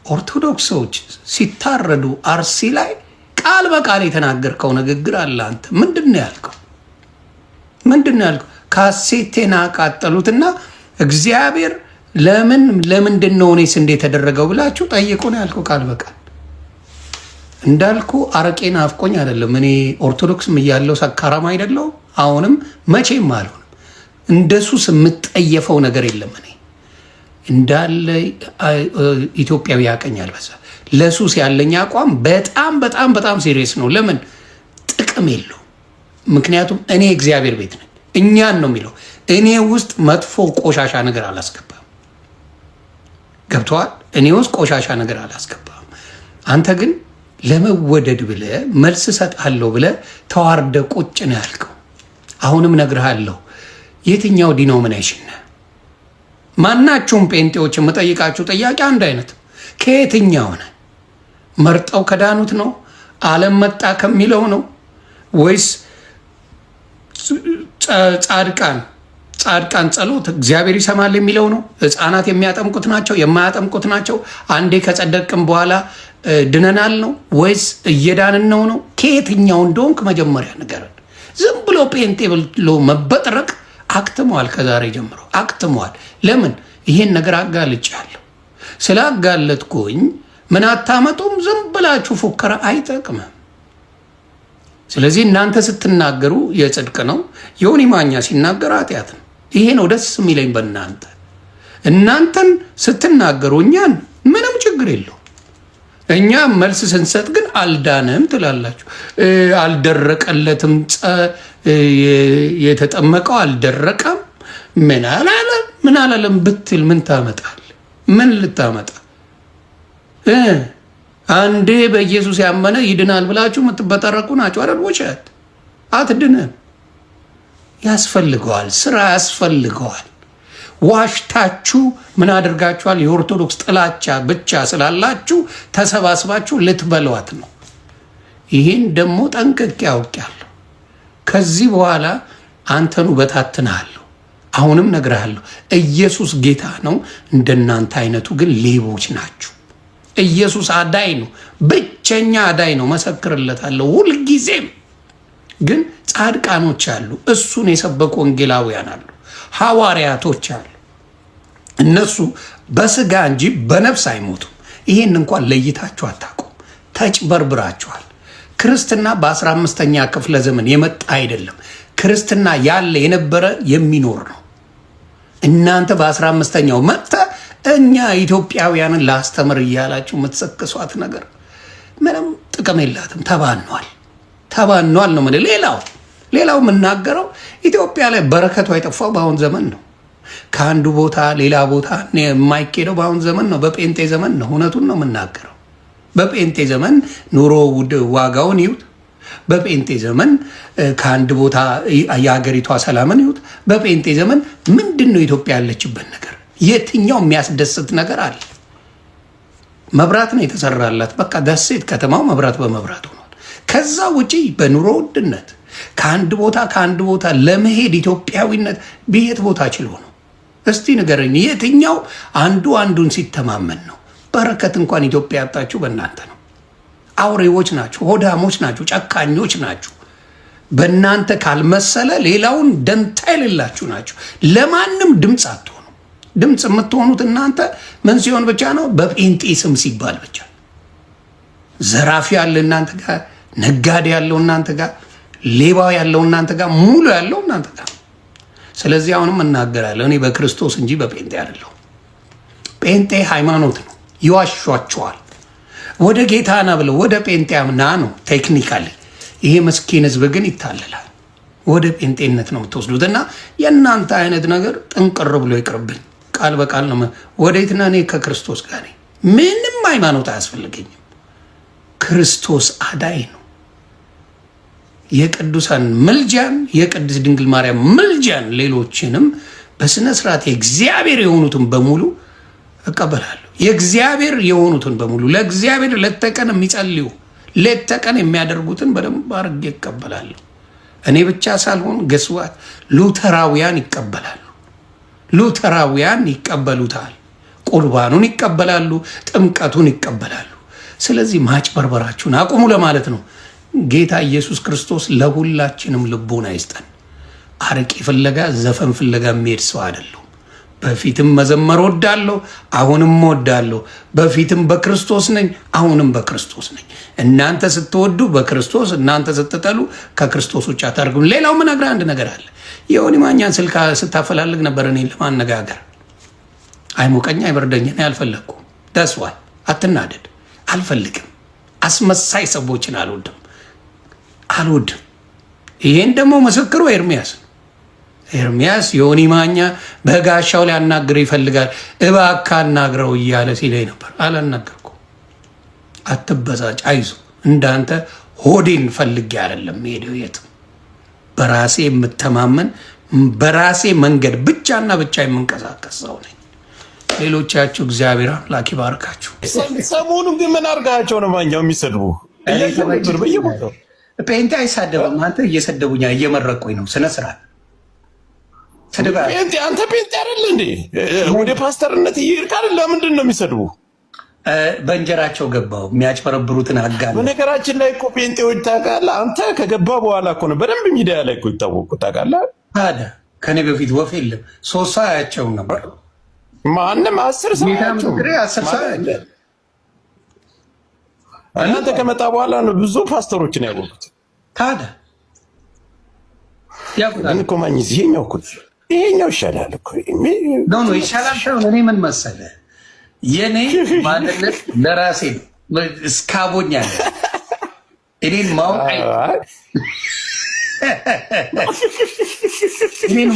ኦርቶዶክሶች ሲታረዱ አርሲ ላይ ቃል በቃል የተናገርከው ንግግር አለ። አንተ ምንድን ነው ያልከው? ምንድን ነው ያልከው? ካሴቴን አቃጠሉትና እግዚአብሔር ለምን ለምንድን ነው እኔስ እንደ የተደረገው ብላችሁ ጠይቁ ነው ያልከው ቃል በቃል። እንዳልኩ አረቄ ናፍቆኝ አይደለም። እኔ ኦርቶዶክስም እያለው ሰካራም አይደለሁም። አሁንም መቼም አልሆንም። እንደ ሱስ የምጠየፈው ነገር የለም። እኔ እንዳለ ኢትዮጵያዊ ያቀኛል። በዛ ለሱስ ያለኝ አቋም በጣም በጣም በጣም serious ነው። ለምን ጥቅም የለው። ምክንያቱም እኔ እግዚአብሔር ቤት ነኝ። እኛን ነው የሚለው። እኔ ውስጥ መጥፎ ቆሻሻ ነገር አላስገባም። ገብተዋል። እኔ ውስጥ ቆሻሻ ነገር አላስገባም። አንተ ግን ለመወደድ ብለህ መልስ እሰጥሃለሁ ብለህ ተዋርደ ቁጭ ነው ያልከው። አሁንም እነግርሃለሁ፣ የትኛው denomination ነህ? ማናችሁም ጴንጤዎች የምጠይቃችሁ ጥያቄ አንድ አይነት፣ ከየትኛው ነህ? መርጠው ከዳኑት ነው? ዓለም መጣ ከሚለው ነው? ወይስ ጻድቃን ጸሎት እግዚአብሔር ይሰማል የሚለው ነው? ሕፃናት የሚያጠምቁት ናቸው የማያጠምቁት ናቸው? አንዴ ከጸደቅም በኋላ ድነናል ነው ወይስ እየዳንን ነው ነው? ከየትኛው እንደሆንክ መጀመሪያ ንገረን። ዝም ብሎ ጴንጤ ብሎ መበጥረቅ አክትመዋል። ከዛሬ ጀምሮ አክትመዋል። ለምን ይሄን ነገር አጋልጫለሁ። ስላጋለጥኩኝ ምን አታመጡም? ዝም ብላችሁ ፉከራ አይጠቅምም። ስለዚህ እናንተ ስትናገሩ የጽድቅ ነው፣ ዮኒ ማኛ ሲናገር ኃጢአት ነው። ይሄ ነው ደስ የሚለኝ በእናንተ። እናንተን ስትናገሩ እኛን ምንም ችግር የለው። እኛ መልስ ስንሰጥ ግን አልዳንም ትላላችሁ። አልደረቀለትም፣ የተጠመቀው አልደረቀም፣ ምን አላለም ምን አላለም ብትል ምን ታመጣል? ምን ልታመጣ? አንዴ በኢየሱስ ያመነ ይድናል ብላችሁ የምትበጠረቁ ናችሁ አይደል? ውሸት። አትድንም። ያስፈልገዋል፣ ስራ ያስፈልገዋል። ዋሽታችሁ ምን አድርጋችኋል? የኦርቶዶክስ ጥላቻ ብቻ ስላላችሁ ተሰባስባችሁ ልትበሏት ነው። ይህን ደግሞ ጠንቅቄ አውቄያለሁ። ከዚህ በኋላ አንተኑ በታትንሃለሁ። አሁንም ነግርሃለሁ፣ ኢየሱስ ጌታ ነው። እንደናንተ አይነቱ ግን ሌቦች ናችሁ። ኢየሱስ አዳኝ ነው፣ ብቸኛ አዳኝ ነው። መሰክርለታለሁ ሁልጊዜም። ግን ጻድቃኖች አሉ፣ እሱን የሰበኩ ወንጌላውያን አሉ፣ ሐዋርያቶች አሉ። እነሱ በስጋ እንጂ በነፍስ አይሞቱም። ይሄን እንኳን ለይታችሁ አታውቁም። ተጭበርብራችኋል። ክርስትና በ15ኛ ክፍለ ዘመን የመጣ አይደለም። ክርስትና ያለ የነበረ የሚኖር ነው። እናንተ በ15ኛው መጥተ እኛ ኢትዮጵያውያንን ላስተምር እያላችሁ የምትሰክሷት ነገር ምንም ጥቅም የላትም። ተባኗል፣ ተባኗል ነው የምልህ። ሌላው የምናገረው ኢትዮጵያ ላይ በረከቷ የጠፋው በአሁን ዘመን ነው። ከአንዱ ቦታ ሌላ ቦታ የማይኬደው በአሁን ዘመን ነው፣ በጴንጤ ዘመን ነው። እውነቱን ነው የምናገረው። በጴንጤ ዘመን ኑሮ ዋጋውን ይዩት። በጴንጤ ዘመን ከአንድ ቦታ የሀገሪቷ ሰላምን ይዩት። በጴንጤ ዘመን ምንድን ነው ኢትዮጵያ ያለችበት ነገር? የትኛው የሚያስደስት ነገር አለ? መብራት ነው የተሰራላት። በቃ ደሴት ከተማው መብራት በመብራት ሆኗል። ከዛ ውጪ በኑሮ ውድነት ከአንድ ቦታ ከአንድ ቦታ ለመሄድ ኢትዮጵያዊነት በየት ቦታ ችሎ ነው? እስቲ ንገረኝ። የትኛው አንዱ አንዱን ሲተማመን ነው? በረከት እንኳን ኢትዮጵያ ያጣችሁ በእናንተ ነው። አውሬዎች ናችሁ፣ ሆዳሞች ናችሁ፣ ጨካኞች ናችሁ። በእናንተ ካልመሰለ ሌላውን ደንታ የሌላችሁ ናችሁ። ለማንም ድምፅ አትሆኑ። ድምፅ የምትሆኑት እናንተ ምን ሲሆን ብቻ ነው? በጴንጤ ስም ሲባል ብቻ። ዘራፊ ያለ እናንተ ጋር፣ ነጋዴ ያለው እናንተ ጋር፣ ሌባ ያለው እናንተ ጋር፣ ሙሉ ያለው እናንተ ጋር። ስለዚህ አሁንም እናገራለሁ እኔ በክርስቶስ እንጂ በጴንጤ አይደለሁም። ጴንጤ ሃይማኖት ነው። ይዋሿቸዋል። ወደ ጌታ ና ብለው ወደ ጴንጤ ና ነው technically። ይሄ ምስኪን ህዝብ ግን ይታለላል። ወደ ጴንጤነት ነው የምትወስዱት። እና የእናንተ አይነት ነገር ጥንቅር ብሎ ይቅርብኝ። ቃል በቃል ነው። ወዴት ና? እኔ ከክርስቶስ ጋር ነኝ። ምንም ሃይማኖት አያስፈልገኝም። ክርስቶስ አዳኝ ነው። የቅዱሳን ምልጃን፣ የቅድስት ድንግል ማርያም ምልጃን፣ ሌሎችንም በስነ ስርዓት የእግዚአብሔር የሆኑትን በሙሉ እቀበላለሁ። የእግዚአብሔር የሆኑትን በሙሉ ለእግዚአብሔር ሌት ተቀን የሚጸልዩ ሌት ተቀን የሚያደርጉትን በደንብ አድርጌ እቀበላለሁ። እኔ ብቻ ሳልሆን ገስዋት ሉተራውያን ይቀበላሉ። ሉተራውያን ይቀበሉታል። ቁርባኑን ይቀበላሉ፣ ጥምቀቱን ይቀበላሉ። ስለዚህ ማጭበርበራችሁን አቁሙ ለማለት ነው። ጌታ ኢየሱስ ክርስቶስ ለሁላችንም ልቦና ይስጠን። አረቄ ፍለጋ ዘፈን ፍለጋ የሚሄድ ሰው አይደለሁም። በፊትም መዘመር ወዳለሁ፣ አሁንም ወዳለሁ። በፊትም በክርስቶስ ነኝ፣ አሁንም በክርስቶስ ነኝ። እናንተ ስትወዱ በክርስቶስ፣ እናንተ ስትጠሉ ከክርስቶስ ውጭ አታርጉም። ሌላው ምነግርህ አንድ ነገር አለ። የዮኒ ማኛን ስልክ ስታፈላልግ ነበር እኔን ለማነጋገር። አይሞቀኝ አይበርደኝ፣ እኔ አልፈለግኩም። That's why አትናደድ፣ አልፈልግም። አስመሳይ ሰዎችን አልወድም አልወድም። ይሄን ደግሞ ምስክሩ ኤርሚያስ ነው። ኤርሚያስ ዮኒ ማኛ በጋሻው ሊያናግር ይፈልጋል፣ እባክህ አናግረው እያለ ሲለኝ ነበር። አላናገርኩም። አትበሳጭ፣ አይዞ። እንዳንተ ሆዴን ፈልጌ አይደለም ሄደው የትም። በራሴ የምተማመን፣ በራሴ መንገድ ብቻና ብቻ የምንቀሳቀስ ሰው ነኝ። ሌሎቻችሁ እግዚአብሔር አምላክ ይባርካችሁ። ሰሞኑን ግን ምን አድርጋቸው ነው ማኛው የሚሰድቡ? ነበር በየቦታው። ጴንጤ አይሳደብም። አንተ እየሰደቡኛ እየመረቁኝ ነው። ስነ ስርዓት ስድብ። ጴንጤ፣ አንተ ጴንጤ አይደል እንዴ? ወደ ፓስተርነት እየሄድክ አይደል? ለምንድን ነው የሚሰድቡ? በእንጀራቸው ገባው የሚያጭበረብሩትን አጋለ በነገራችን ላይ እኮ ጴንጤዎች ታውቃለህ፣ አንተ ከገባ በኋላ እኮ ነው በደንብ ሚዲያ ላይ እኮ ይታወቁ ታውቃለህ። ታዲያ ከኔ በፊት ወፍ የለም። 3 ሰው አያቸውም ነበር። ማንም 10 ሰው ጌታ አያቸውም። ምስክሬ 10 ሰው አያቸውም። እናንተ ከመጣ በኋላ ነው ብዙ ፓስተሮችን ያወቁት። ታዲያ ግን እኮ ማኝ ይሄኛው እኮ ይሄኛው ይሻላል እኮ። No, ይሻላል ሳይሆን እኔ ምን መሰለህ፣ የኔ ማንነት ለራሴ እስካቦኛል። እኔን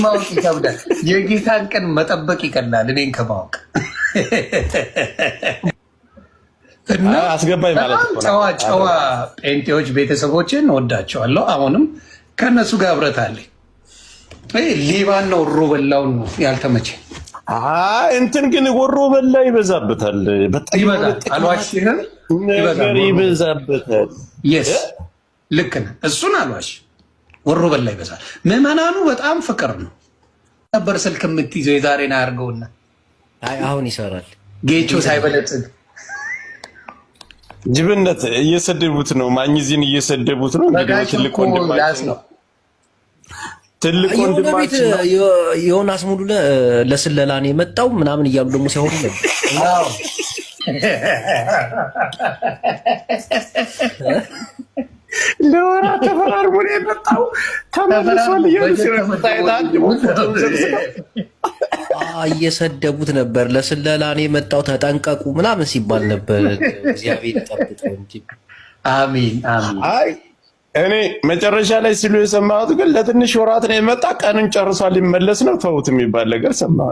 ማወቅ ይከብዳል። የጌታን ቀን መጠበቅ ይቀላል እኔን ከማወቅ። እና አስገባኝ ማለት በጣም እኮ ነው። ጨዋ ጨዋ ጴንጤዎች ቤተሰቦችን ወዳቸዋለሁ። አሁንም ከእነሱ ጋር ህብረት አለኝ። ይሄ ሌባን ነው ወሮ በላውን ነው ያልተመቸ። አይ እንትን ግን ወሮ በላ ይበዛበታል። በጣም ይበዛል። አልዋሽህም፣ ነገር ይበዛል። ይበዛበታል። Yes፣ ልክ ነህ። እሱን አልዋሽ። ወሮ በላ ይበዛል። ምዕመናኑ በጣም ፍቅር ነው ነበር። ስልክ የምትይዘው የዛሬን አያርገውና አይ አሁን ይሰራል። ጌቾ ሳይበለጽግ ጅብነት እየሰደቡት ነው። ማኝዚን እየሰደቡት ነው። እንግዲህ በጋሻው ትልቅ እኮ ላስ ወንድማችን ነው። ትልቅ የሆነ ቤት ወንድማችን ነው። ዮናስ ሙሉ ለስለላ ነው የመጣው ምናምን እያሉ ደግሞ ሲያወሩ ነበር። አዎ። ለወራት ተፈራርሞ ነው የመጣው ተመልሷል እያሉ ሲረግጡት አይተሃል? ፎቶውን ዘቅዝቀው እየሰደቡት ነበር። ለስለላ ነው የመጣው ተጠንቀቁ ምናምን ሲባል ነበር። እግዚአብሔር ይጠብቀው እንጂ። አሚን አሚን። አይ እኔ መጨረሻ ላይ ሲሉ የሰማሁት ግን ለትንሽ ወራት ነው የመጣ፣ ቀኑን ጨርሷል ሊመለስ ነው ተውት የሚባል ነገር ሰማሁ።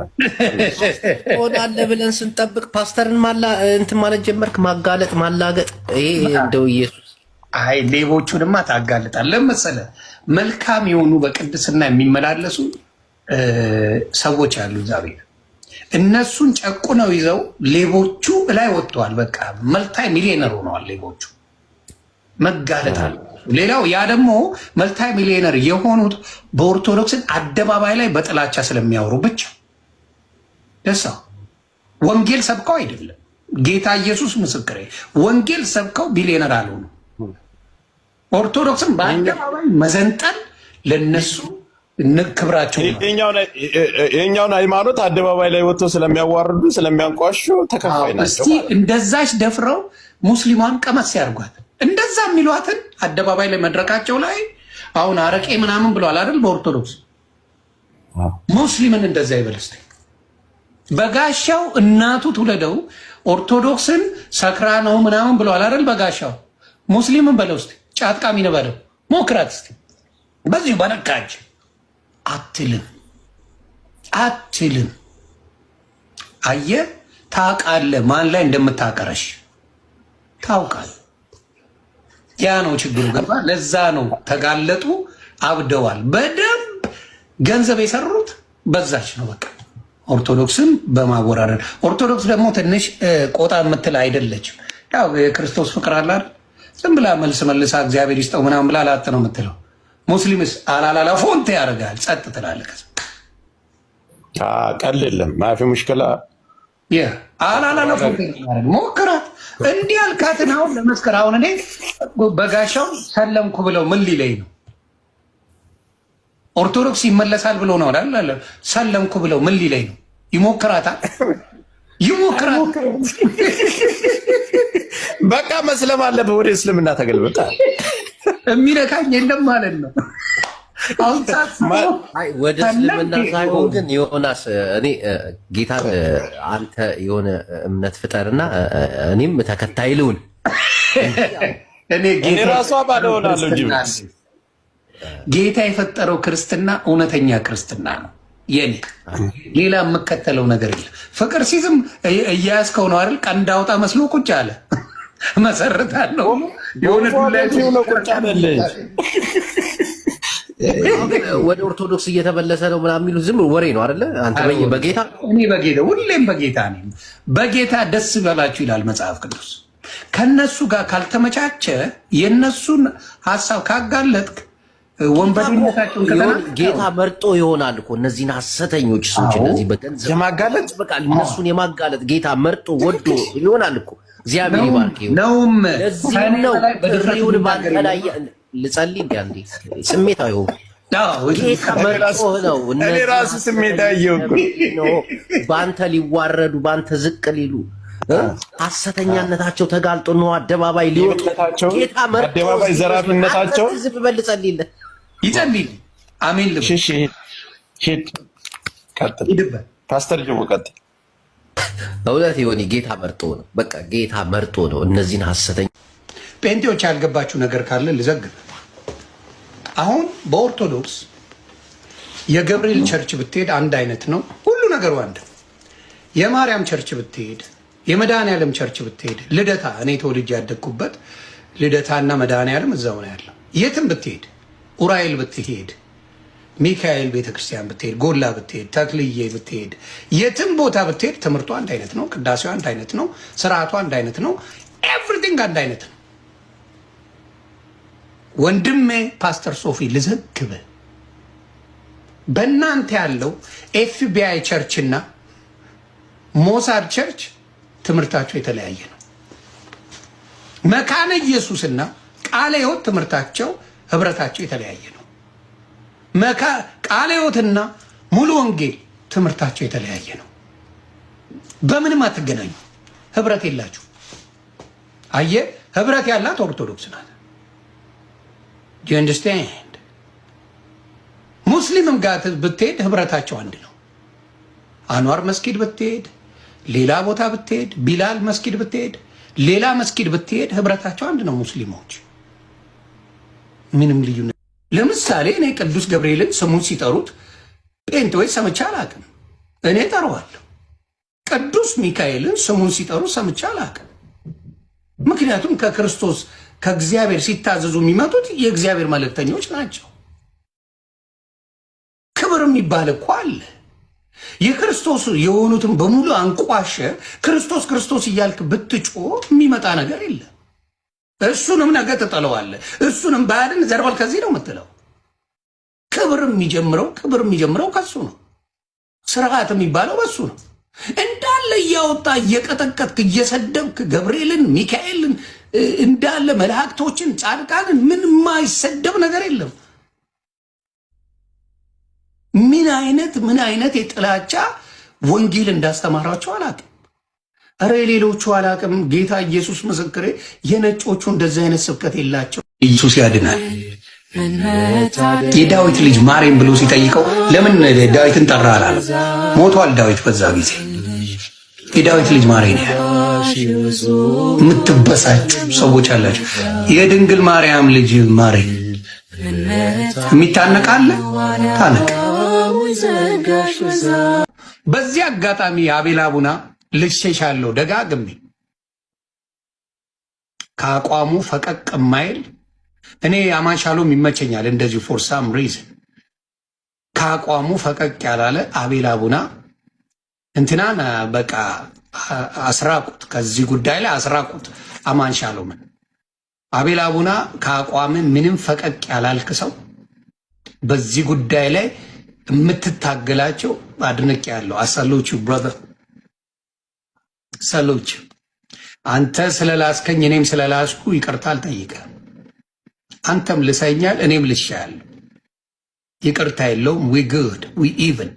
ትሆናለህ ብለን ስንጠብቅ ፓስተርን ማላ እንትን ማለት ጀመርክ፣ ማጋለጥ ማላገጥ። ይሄ እንደው ኢየሱስ። አይ ሌቦቹንማ ታጋልጣለህ መሰለህ። መልካም የሆኑ በቅድስና የሚመላለሱ ሰዎች አሉ እዛ ቤት። እነሱን ጨቁነው ይዘው ሌቦቹ ላይ ወጥተዋል። በቃ multi millionaire ሆነዋል ሌቦቹ። መጋለጥ አለ። ሌላው ያ ደግሞ multi millionaire የሆኑት በኦርቶዶክስን አደባባይ ላይ በጥላቻ ስለሚያወሩ ብቻ ደሳ ወንጌል ሰብከው አይደለም። ጌታ ኢየሱስ ምስክሬ፣ ወንጌል ሰብከው ቢሊዮነር አልሆኑ። ኦርቶዶክስን በአደባባይ መዘንጠል ለነሱ ክብራቸው ነው። የኛውን ሃይማኖት አደባባይ ላይ ወጥተው ስለሚያዋርዱ ስለሚያንቋሹ ተከፋይ ናቸው እስቲ ማለት ነው። እንደዛች ደፍረው ሙስሊሟን ቀመስ ያርጓት። እንደዛ የሚሏትን አደባባይ ላይ መድረካቸው ላይ አሁን አረቄ ምናምን ብለዋል አይደል? በኦርቶዶክስ ሙስሊምን እንደዛ ይበል እስቲ። በጋሻው እናቱ ትውለደው ኦርቶዶክስን ሰክራ ነው ምናምን ብለዋል አይደል? በጋሻው ሙስሊምን በለው እስቲ፣ ጫት ቃሚ ነው በለው፣ ሞክራት እስቲ። በዚሁ በነካች አትልም አትልም። አየህ፣ ታውቃለህ ማን ላይ እንደምታቀረሽ ታውቃለህ። ያ ነው ችግሩ። ገባ? ለዛ ነው ተጋለጡ፣ አብደዋል። በደንብ ገንዘብ የሰሩት በዛች ነው። በቃ ኦርቶዶክስን በማወራረድ። ኦርቶዶክስ ደግሞ ትንሽ ቆጣ የምትል አይደለችም። ያው የክርስቶስ ፍቅር አለ አይደል? ዝም ብላ መልስ መልሳ እግዚአብሔር ይስጠው ምናምን ብላ ላጥ ነው የምትለው። ሙስሊምስ አላላላ ፎንቴ ያደርጋል፣ ጸጥ ትላለህ። ከዛ ቀል የለም مافي مشكلة። አላላለ ሞክራት እንዲህ ያልካትን አሁን ለመስከር አሁን እኔ በጋሻው ሰለምኩ ብለው ምን ሊለኝ ነው? ኦርቶዶክስ ይመለሳል ብሎ ነው አይደል? ሰለምኩ ብለው ምን ሊለኝ ነው? ይሞክራታል፣ ይሞክራል። በቃ መስለም አለብህ። ወደ እስልምና ተገልበጣ። የሚነካኝ የለም ማለት ነው። አሁን ወደ እስልምና ሳይሆን ግን ዮናስ፣ እኔ ጌታ አንተ የሆነ እምነት ፍጠርና እኔም ተከታይ ልሁን። እኔ ራሷ ባለሆናለሁ እንጂ። ጌታ የፈጠረው ክርስትና እውነተኛ ክርስትና ነው። የኔ ሌላ የምከተለው ነገር የለም። ፍቅር ሲዝም እያያዝከው ነው አይደል? ቀንድ አውጣ መስሎ ቁጭ አለ። መሰርታለሁ የሆነ ዱላ ነው ቁጭ አለልህ። ወደ ኦርቶዶክስ እየተመለሰ ነው ምናምን የሚሉት ዝም ወሬ ነው አይደለ? አንተ በጌታ እኔ በጌታ፣ ሁሌም በጌታ ነኝ። በጌታ ደስ ይበላችሁ ይላል መጽሐፍ ቅዱስ። ከነሱ ጋር ካልተመቻቸ፣ የነሱን ሀሳብ ካጋለጥክ፣ ወንበዴነታቸውን ጌታ መርጦ ይሆናል እኮ እነዚህን ሐሰተኞች ሰዎች እነዚህ በገንዘብ የማጋለጥ በቃ እነሱን የማጋለጥ ጌታ መርጦ ወዶ ይሆናል እኮ። እግዚአብሔር ይባርክ። ነውም። ለዚህ ነው ጥሪውን ባንተ ላይ ልጸልይ እንዲ አንዴ ስሜታዊ ሆንኩ። ጌታ መርጦ ነው። እኔ ራሱ ስሜታዊ እየሆንኩ ነው። በአንተ ሊዋረዱ፣ በአንተ ዝቅ ሊሉ፣ ሐሰተኛነታቸው ተጋልጦ ነው አደባባይ ሊወጡ ጌታ መርጦ አደባባይ ዘራፊነታቸው ዝም በል ልጸልይልህ። ይጸልይ። አሜን። ልብ ሂድ፣ ቀጥል። ፓስተር ጅቦ ቀጥል። እውነት ይሆን ጌታ መርጦ ነው። በቃ ጌታ መርጦ ነው እነዚህን ሐሰተኛ ጴንጤዎች ያልገባችሁ ነገር ካለ ልዘግብ። አሁን በኦርቶዶክስ የገብርኤል church ብትሄድ አንድ አይነት ነው፣ ሁሉ ነገሩ አንድ ነው። የማርያም church ብትሄድ፣ የመድኃኔዓለም church ብትሄድ፣ ልደታ እኔ ተወልጄ ያደግኩበት ልደታና መድኃኔዓለም እዛው ነው ያለው። የትም ብትሄድ፣ ኡራኤል ብትሄድ፣ ሚካኤል ቤተክርስቲያን ብትሄድ፣ ጎላ ብትሄድ፣ ተክልዬ ብትሄድ፣ የትም ቦታ ብትሄድ ትምህርቱ አንድ አይነት ነው። ቅዳሴው አንድ አይነት ነው። ስርዓቱ አንድ አይነት ነው። Everything አንድ አይነት ነው። ወንድሜ ፓስተር ሶፊ ልዘግብ፣ በእናንተ ያለው FBI church እና ሞሳድ church ትምህርታቸው የተለያየ ነው። መካነ ኢየሱስና ቃለ ሕይወት ትምህርታቸው ህብረታቸው የተለያየ ነው። ቃለ ሕይወትና ሙሉ ወንጌል ትምህርታቸው የተለያየ ነው። በምንም አትገናኙ። ህብረት የላችሁ። አየ፣ ህብረት ያላት ኦርቶዶክስ ናት። Understand? ሙስሊምም ጋር ብትሄድ ህብረታቸው አንድ ነው። አንዋር መስጊድ ብትሄድ፣ ሌላ ቦታ ብትሄድ፣ ቢላል መስጊድ ብትሄድ፣ ሌላ መስጊድ ብትሄድ ህብረታቸው አንድ ነው። ሙስሊሞች ምንም ልዩነት፣ ለምሳሌ እኔ ቅዱስ ገብርኤልን ስሙን ሲጠሩት ጴንጤዎች ሰምቼ አላውቅም። እኔ ጠረዋለሁ። ቅዱስ ሚካኤልን ስሙን ሲጠሩ ሰምቼ አላውቅም። ምክንያቱም ከክርስቶስ ከእግዚአብሔር ሲታዘዙ የሚመጡት የእግዚአብሔር መልእክተኞች ናቸው። ክብር የሚባል እኮ አለ። የክርስቶስ የሆኑትን በሙሉ አንቋሸ ክርስቶስ ክርስቶስ እያልክ ብትጮህ የሚመጣ ነገር የለም። እሱንም ነገ ትጠለዋለህ። እሱንም ባያድን ዘርበል ከዚህ ነው የምትለው። ክብር የሚጀምረው ከሱ ነው። ስርዓት የሚባለው በሱ ነው። እንዳለ እያወጣ እየቀጠቀጥክ እየሰደብክ ገብርኤልን፣ ሚካኤልን፣ እንዳለ መላእክቶችን፣ ጻድቃንን ምን የማይሰደብ ነገር የለም። ምን አይነት የጥላቻ ወንጌል እንዳስተማራቸው አላውቅም። እረ የሌሎቹ አላውቅም። ጌታ ኢየሱስ ምስክሬ፣ የነጮቹ እንደዚህ አይነት ስብከት የላቸው። ኢየሱስ ያድናል። የዳዊት ልጅ ማርያም ብሎ ሲጠይቀው ለምን ዳዊትን ጠራ አላለም። ሞቷል ዳዊት በዛ ጊዜ። የዳዊት ልጅ ማርያም ያለ የምትበሳጩ ሰዎች አላቸው። የድንግል ማርያም ልጅ ማርያም የሚታነቅ አለ፣ ታነቅ። በዚህ አጋጣሚ አቤል አቡና ልሸሻለሁ ደጋግሜ፣ ከአቋሙ ፈቀቅ የማይል፣ እኔ አማን ሻሎም ይመቸኛል። እንደዚሁ for some reason ከአቋሙ ፈቀቅ ያላለ አቤል አቡና እንትናን በቃ አስራቁት፣ ከዚህ ጉዳይ ላይ አስራቁት አማን ሻሎምን። አቤል አቡና ከአቋም ምንም ፈቀቅ ያላልክ ሰው፣ በዚህ ጉዳይ ላይ የምትታገላቸው አድንቅ ያለው I salute you, brother። ሰሎች አንተ ስለላስከኝ እኔም ስለላስኩ ይቅርታ አልጠይቅህም። አንተም ልሰኛል፣ እኔም ልሻያለሁ። ይቅርታ የለውም። We good, we even,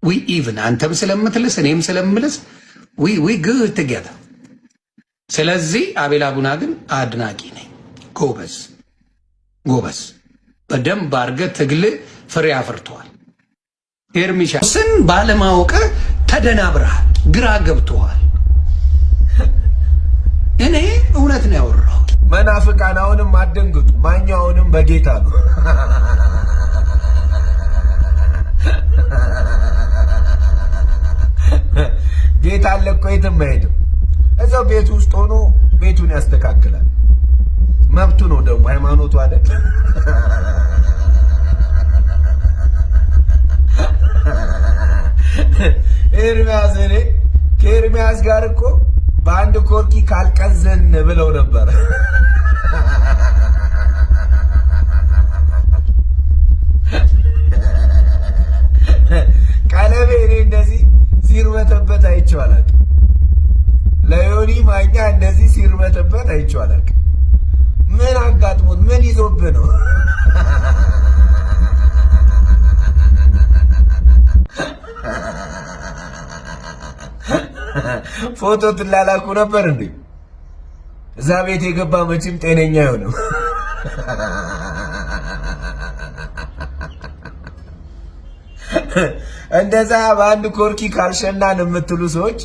we even። አንተም ስለምትልስ እኔም ስለምልስ we good together። ስለዚህ አቤል አቡና ግን አድናቂ ነኝ። ጎበዝ ጎበዝ፣ በደንብ አድርገህ ትግል ፍሬ አፍርተዋል። ኤርሚሻ ስን ባለማወቅ ተደናብረሃል፣ ግራ ገብተዋል። እኔ እውነት ነው ያወራሁት። መናፍቃን አሁንም አደንግጡ። ማኛውንም በጌታ ነው። ጌታ አለ እኮ የትም አይሄድም። እዛው ቤቱ ውስጥ ሆኖ ቤቱን ያስተካክላል። መብቱ ነው ደግሞ ሃይማኖቱ አይደል? ኤርሚያስ እኔ ከኤርሚያስ ጋር እኮ በአንድ ኮርኪ ካልቀዘን ብለው ነበር። ቀለቤ እኔ እንደዚህ ሲርበተበት አይቼው አላውቅም። ለዮኒ ማኛ እንደዚህ ሲርበተበት አይቼው አላውቅም። ምን አጋጥሞት ምን ይዞብህ ነው? ፎቶ ትላላኩ ነበር እንዴ? እዛ ቤት የገባ መቼም ጤነኛ አይሆንም። እንደዛ በአንድ ኮርኪ ካልሸናን የምትሉ ሰዎች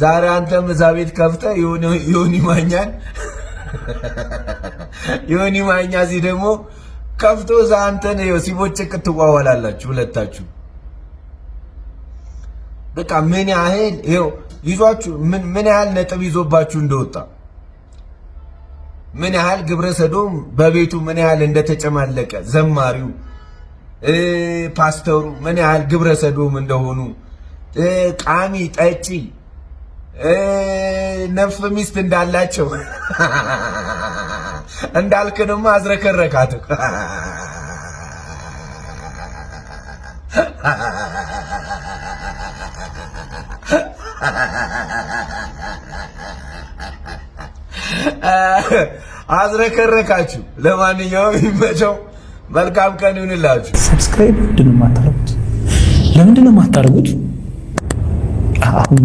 ዛሬ አንተም እዛ ቤት ከፍተህ ዮኒ ማኛን ዮኒ ማኛ እዚህ ደግሞ ከፍቶ እዛ አንተን ሲቦጭቅ ትዋዋላላችሁ ሁለታችሁ። በቃ ምን ያህል ይኸው ይዟችሁ ምን ያህል ነጥብ ይዞባችሁ እንደወጣ፣ ምን ያህል ግብረ ሰዶም በቤቱ ምን ያህል እንደተጨማለቀ፣ ዘማሪው ፓስተሩ ምን ያህል ግብረ ሰዶም እንደሆኑ፣ ቃሚ ጠጪ ነፍ ሚስት እንዳላቸው እንዳልክንማ አዝረከረካት። አዝረከረካችሁ። ለማንኛውም ይመቸው። መልካም ቀን ይሁንላችሁ። Subscribe ምንድን ነው የማታደርጉት? ለምንድን ነው የማታደርጉት? አሁን